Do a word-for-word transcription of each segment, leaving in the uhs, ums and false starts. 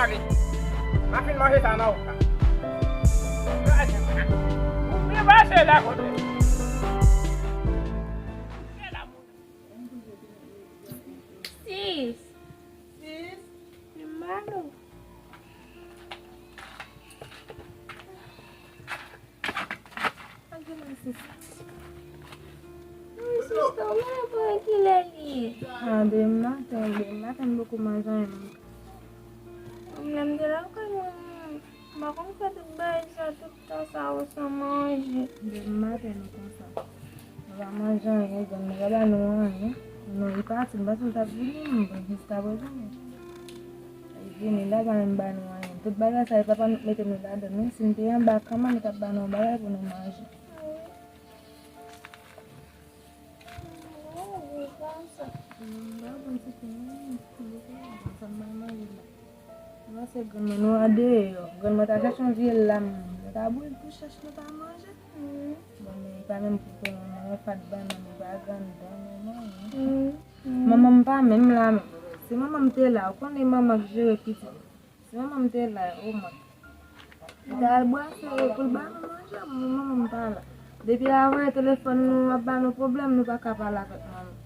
Ale. M ap fin manje sa nan ou ka. Ou byen pase la kote. Sis. Sis. Li mal ou. Wi, sista, mwen pa kilè li ye. A, demen maten, demen maten, m poko manje anyen menm. Mwen menm de lakay mwen, m pa konn fè tout bagay sa, tout tan sa ou san manje. Demen maten, nou konsa. Nou pa manje anyen, grann nou pa ba nou anyen. Non, li pati, m panse l t ap vini, m, jiskaprezan. Li vini la, pa menm ba nou anyen. Tout bagay sa, e papa nou k mete nou ladan, non. Si n te anba kanman, li t ap ba nou yon bagay pou nou manje. Mwen se grann mwen, nou andeyò. Grann mwen ta chèche yon vye lam, nou ta bwè l tou chèch, nou ta manje. Bon, men li pa menm pou pran yon fat bannann, li pa grann dan, men mwen. Manman m pa menm la menm. Si manman m te la, ou konnen manman k jere pitit. Si manman m te la, o mwen. Li ta al brase pou l ba nou manje, manman m pa la. Depi a voye telefòn nou ap ba nou pwoblèm, nou pa ka pale avèk manman.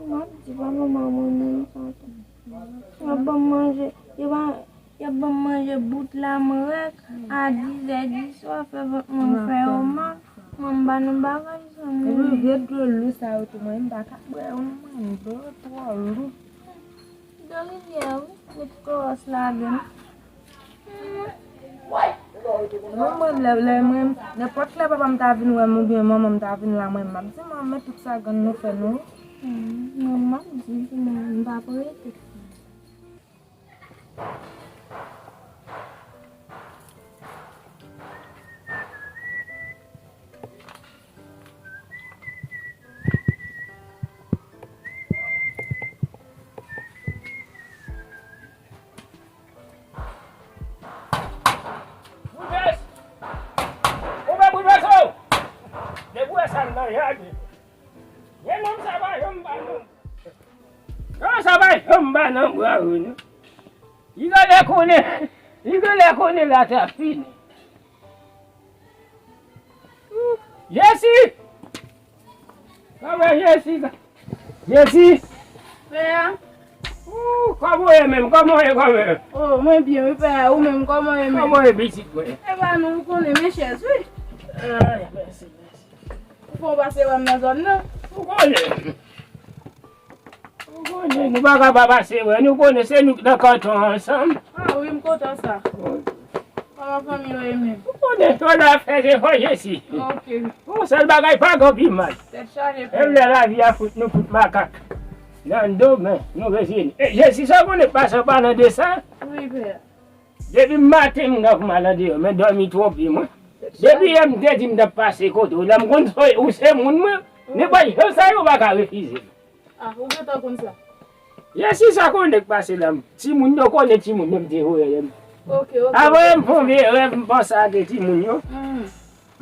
M ap di pa manman mwen menm sa tou. Y ap ban m manje, y ap, y ap ban m manje bout lamrèk a dizè di swa, fè vant mwen fè yo mal, mwen m ba nou bagay sa. Epi vye dlo lou sa yo tou, mwen m pa ka bwè yo non, mwen dlo twò lou. Dlo rivyè wi, met klowòs ladan l. Mwen, mwen, lè, lè, mwen, nenpòt lè papa m ta vin wè m oubyen manman m ta vin la, mwen, m ap di, "Manman, men tout sa grann nou fè nou." Hmm, mwen, m ap di, mwen, m p ap rete. Boulvès! Ou wè boulvès ou! Depi w wè sa nan jaden. Gen nonm sa pa janm ba nonm. Nonm sa pa janm ba nan bra ou non. Li genlè konnen, li genlè konnen la ta fini. Jesi! Kòman Jesi? Jesi! Pè a? Ou, kòman w ye menm? Kòman w ye kòman? Oh, mwen byen wi pè a, ou menm kòman w ye menm? Kòman w ye pitit mwen? E pa nou, ou konnen men chèz wi. Ay, mèsi, mèsi. Ou fè w pase wè m nan zòn nan? Ou konnen. Ou konnen, nou pa ka pa pase wè, nou konnen se nou k nan kanton ansanm. Ah wi, m kontan sa. Kòman fanmi yo ye menm? Ou konnen, fò la fè se fò Jesi. Ok. Bon, sèl bagay pa gen pi mal. Tèt chaje. Menm lè lavi a fout nou kout makak nan do, men nou reziye n. E Jesi, sa w konnen k pase w palan de sa? Wi, pè. Depi maten m gen pou m al andeyò, men dòmi twonpe mwen. Depi yè m te di m t ap pase kote w la, m konn sa w ye, ou se moun mwen. Nenpòt jan sa ye, ou pa ka refize m. Ah, ou gentan konn sa? Jesi, sa konnen k pase la. Timoun yo konnen timoun yo m te voye lè m. Ok, ok. Avan m fè yon vye rèv, m panse ak timoun yo. Hmm.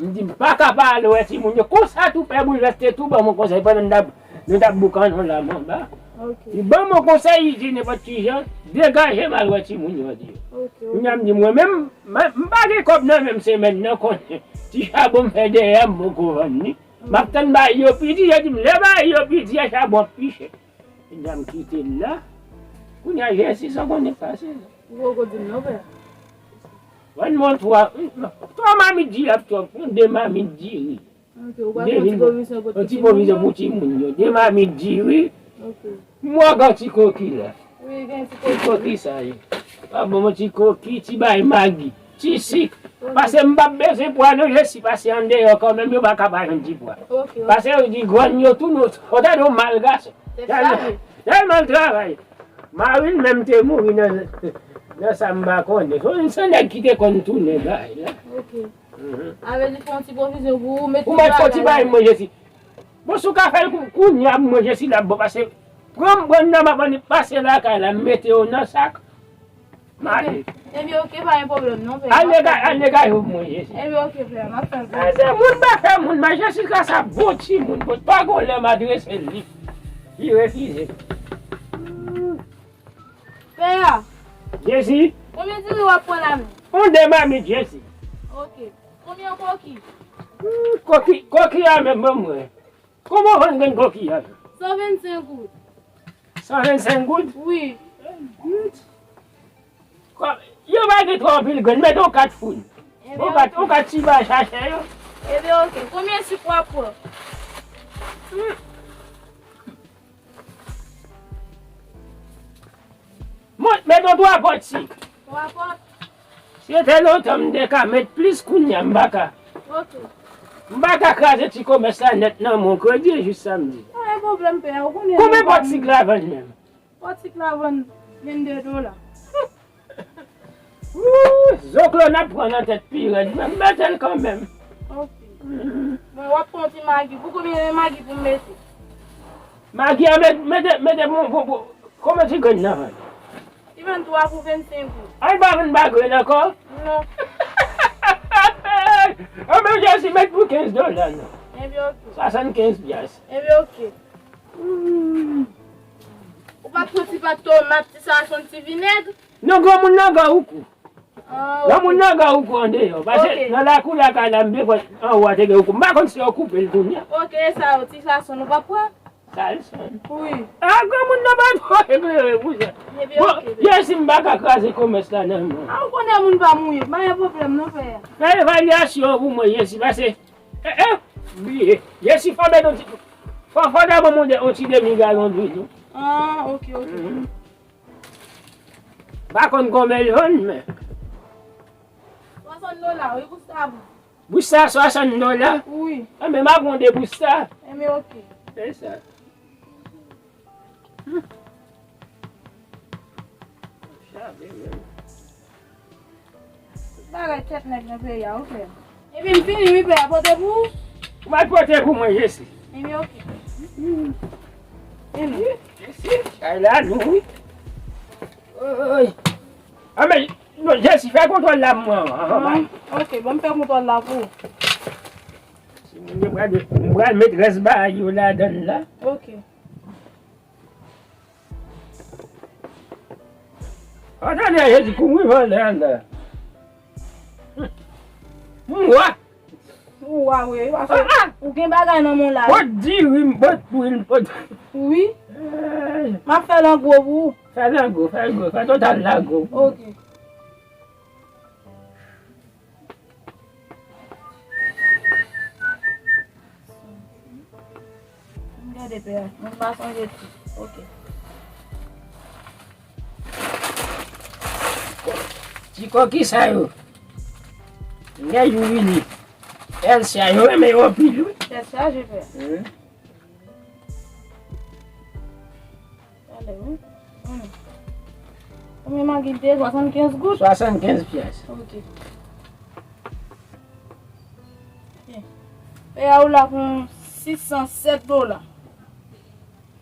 M di m pa ka pa al wè timoun yo. Konsa tou pè Boulvès te tou ban mwen konsèy pandan n t ap, nou t ap boukannen yon lam anba. Ok. Li ban mwen konsèy, li di nenpòt ki jan, degaje m al wè timoun yo deyò. Ok, ok. Kounye a m di mwen menm, m, m pa gen kòb nan men m semèn nan, konnen ti chabon m fè dèyè a m poko vann li. M ap tann bagay yo piti, yo di m lè bagay yo piti a chabon ap pi chè. Medam kite l la. Kounye a Jesi sa konnen k pase la. Ou poko di m non, pè. Vann mwen twa, twa mamit diri ap twòp, de mamit diri. Ok, ou pral fè yon ti pwovizyon pou timoun yo? Yon ti pwovizyon pou timoun yo. De mamit diri. Ok. M wè gen ti koki la. Wi, gen ti koki. Ti koki sa ye. Pa bon, ti koki, ti bay magi. Ti sik. Pase m p ap bezwen pwa non, Jesi pase andeyò kanmenm, yo pa ka pa jwenn ti pwa. Ok, ok. Pase yo di grann yo tou nou, ou tande yon mal gason. Tèlman, tèlman l travay. Mari l menm te mouri nan, nan sa m pa konnen. Se yon nèg ki te konn tounen bagay la. Ok. Mhm. Sa vle di fè yon ti pwovizyon pou ou, met tout bagay la. Ou mèt fè yon ti bagay mwen, Jesi. Bon, si w ka fè l kou-, kounye a, mwen, Jesi, l ap bon, pase pran m, pran m nan, m ap annik pase lakay la, m mete yo nan sak. M ale. Ebyen, ok, pa gen pwoblèm non, pè. Al dega-, al degaje w pou mwen, Jesi. Ebyen, ok, pè, m ap fè l pou ou. Se moun pa fè moun, men Jesi ka sa bon timoun, bon, pa gon lè m adrese l li. Li refize. Pè a, Jezi. Konbyen diri w ap pran la menm? Yon de mamit, Jezi. Ok. Konbyen koki? Hmm, koki, koki a menm, ban mwen. Kòman w vann grenn koki a? San vennsenk goud. San vennsenk goud? Wi. Kò-, yo pa gen twò anpil grenn, mete yon kat foun. Yon kat, yon kat ti ba chache yo. Ebyen, ok. Konbyen sik w ap pran? Hmm. Mwen, mete yon twa pòt sik. Twa pòt? Si se te lontan, m te ka met plis, kounye a m pa ka. Ok. M pa ka kraze ti komès la nèt nan men w, kredi e jis samdi. Pa gen pwoblèm, pè a, ou konnen. Konbyen pòt sik la vann menm? Pòt sik la vann vennde dola. Wouy, zoklo n ap pran nan tèt pi rèd, men m mete l kanmenm. Ok. Bon, w ap pran ti magi. Pou konbyen magi pou m mete? Magi a, met-, mete, mete pou, pou, pou, konbyen ti grenn nan vann? Li vann twa pou vennsenk goud. A, li pa vann pa grenn ankò? Non. Anben, Jezi, met pou kenz dola, non. Ebyen, ok. Swasannkenz pyas. Ebyen, ok. Hmm. Ou pa t pran ti pat tomat, ti sazon, ti vinèg? Non, granmoun nan gen woukou. Ah, ok. Granmoun nan gen woukou andeyò. Paske nan lakou lakay la, m te kwè anwo a te gen woukou. M pa konn si yo koupe l kounye a. Ok, sa yo, ti sazon, nou pa pran? Sazon. Wi. Ah, granmoun nan pa twò eklere pou sa. Bon, ok, Jezi, m pa ka kraze komès la nan men w. Ah, ou konnen moun pa mouye, pa gen pwoblèm non, frè. Fè evalyasyon pou mwen, Jezi, paske, eh, eh, bliye. Jezi, fò m mete yon ti, fò, fò dabò m mande yon ti demi galon dwil, wi. Ah, ok, ok. Mhm. M pa konn konbyen l vann, men. Swasant dola, wi, pou sa, bon. Bouch sa swasant dola? Wi. Anben, m ap pran de bouch sa. Enben, ok. Se sa. Hmm. Sa bèl, wi. Tout bagay tèt nèg nan peyi a, wi, frè. Epi m fini, wi, pè a, pote pou ou? Ou va pote pou mwen, Jezi. Enben, ok. Hmm. Enben. Jezi, chay la lou, wi. Oy. Anben, non, Jezi, fè kontwòl la pou mwen, an, an, an. Ok, bon, m fè kontwòl la pou ou. Si moun yo pral, m pral met rès bagay yo ladan l la. Ok. Ann ale, Jezi, kouri vòlè anndan. M wa. Ou wa, wi, paske ou gen bagay nan men w la. Pot diri m, pot dwil m, pot. Wi. M ap fè l an gwo pou ou. Fè l an gwo, fè l gwo, fè total la gwo. Ok. M gade pè a, moun pa sonje tou. Ok. Ti koki sa yo. M gen jou vini. Èl sa yo renmen yo anpil, wi. Tèt chaje, pè a. Wi. Tande, wi. Hmm. Konbyen magi l te ye? Swasannkenz goud? Swasannkenz pyès. Ok. Ok. Pè a ou la pou sis san sèt dola.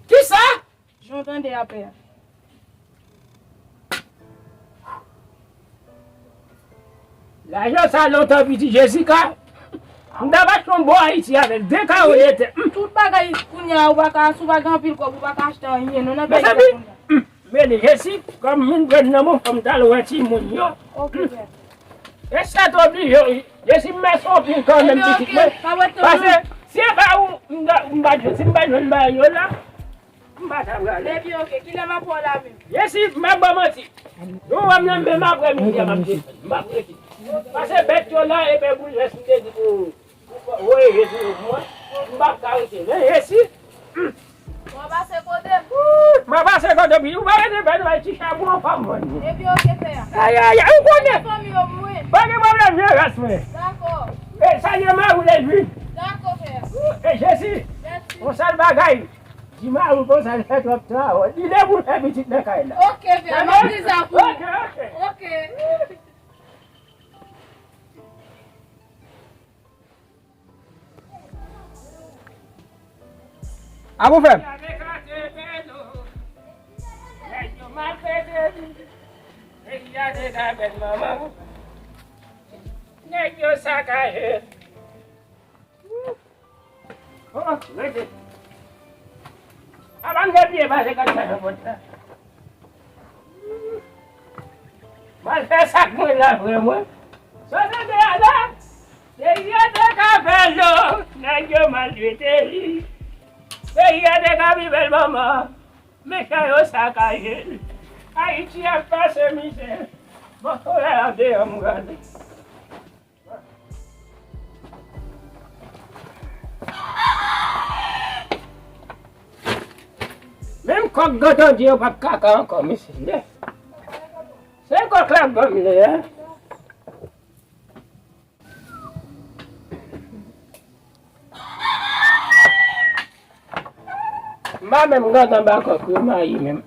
Kisa? Jan w tande a, pè a. Lajan sa lontan piti Jezika. M ta pa t yon bò Ayiti avè l. De kawo de tè. Hmm. Tout bagay kounye a, ou pa ka, si w pa gen anpil kòb, ou pa ka achte anyen, non, nan peyi sa kounye a. Hmm. Men Jezi, kòm m vin pran nan bon fòm, m t al wè timoun yo. Ok, pè. E sa t oblije, wi. Jezi, m mèsi anpil kanmenm, pitit mwen. Paske si e pa ou, m ta, m pa t, si m pa t jwenn bagay yo la, m pa ta prale. Ebyen, ok. Kilè m ap wè w la menm? Jezi, m ap ba w manti. Nou wè m nan menm aprèmidi a, m ap desann. M ap rete. Pase bèt yo la, epi boulvès m te di pou, pou voye Jezi pou mwen. M p ap ka rete. Men Jezi, hmm. Mwen pase kote m. M ap pase kote m. Ou pa rete fè nou bay ti chabon anfòm, mwen. Ebyen, ok, pè a. Ayayay, ou konnen. Fanmi yo pou mwen. Pa gen pwoblèm, je rès mwen. Dakò. E salye mari w, Lejwi. Dakò, pè a. E Jezi. Mèsi. Yon sèl bagay. Di mari w konsa l fè twòp travay. Li depouse pitit nan kay la. Ok, pè a, m ap di sa pou ou. Ok, ok. Ok. A pou fè m. Nèg yo maltrete m. Peyi a te ka bèl manman. Nèg yo sakaje. Oh, rete. Avan m depliye pase kat sa nan pòt la. Al fè sa k mwen la, frè mwen. Sa w tande a la? Peyi a te ka fè lo, nèg yo maltrete li. Peyi a te ka pi bèl manman. Mechan yo sakaje l. Ayiti ap pase mizè. Bon, fò w al deyò m gade. Menm kòk grandan di yo p ap kaka ankò, mesye. Se kòk la ban m lè a. M pa menm grandan ba kòk yo mayi menm.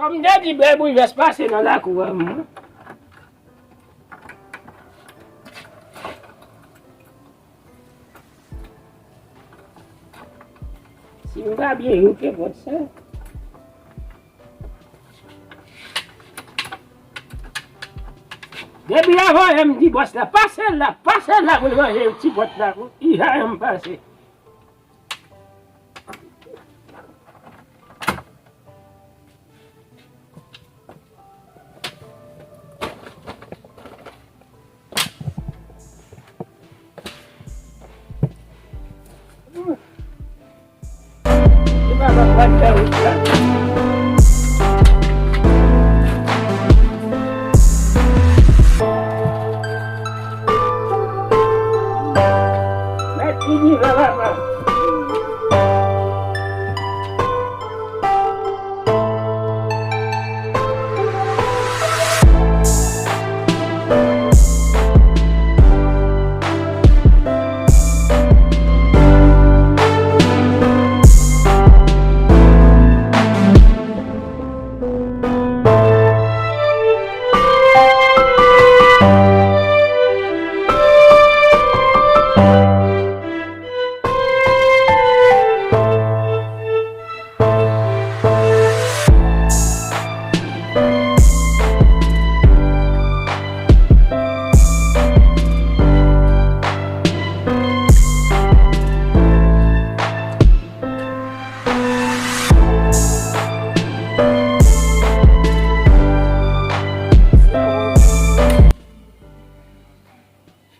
Kòm m te di, bèl bouyvès pase nan lakou a mwen. Si m pa byen, ou te pòt sa. Depi avan, m di bòs la, pase la, pase la pou l ranje ti pòt la, pou I A M pase.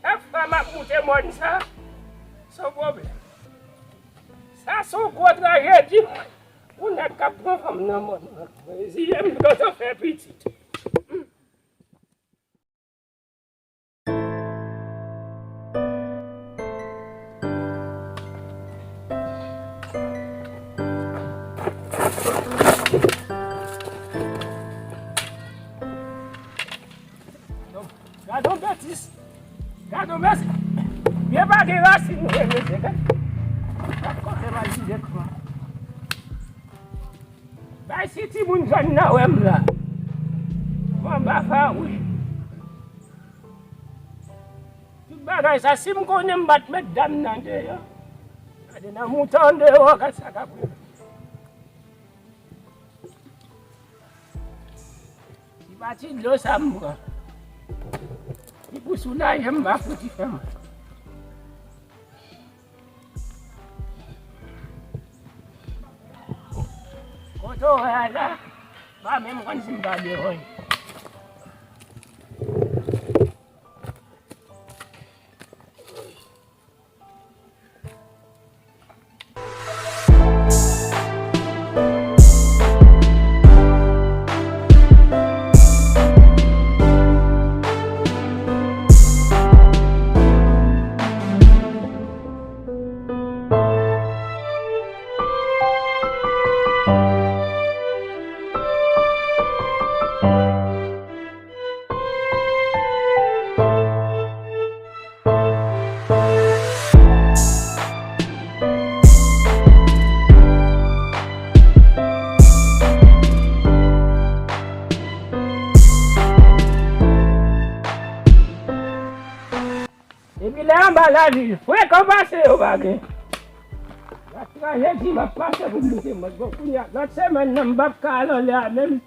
Chak fwa m ap moute mòn sa, se yon pwoblèm. Sa se yon gwo trajedi. Yon nèg k ap pran fanm nan mòn nan. Reziye m, m gentan fè pitit. Gadon betis. Gadon mesi. Pye pa gen rasin vre, mesye. Gad. Gad kote m al jije kran. Bay si timoun jèn nan wè m la. Mwen ba fawi. Tout bagay sa, si m konnen m pa t met dam nan deyò. Gade nan mouton deyò, gad sa k ap rive. Ti pati dlo sa m pran. Li pou soulaje m, m pa fouti fè mal. Kote w wè a la, pa menm konn si m pa devan. Epi lè anba lavil, frekan pase yo pa gen. Lòt trajedi m ap pase pou m moute mòn. Bon, kounye a, lòt semèn nan, m p ap ka al anlè a menm.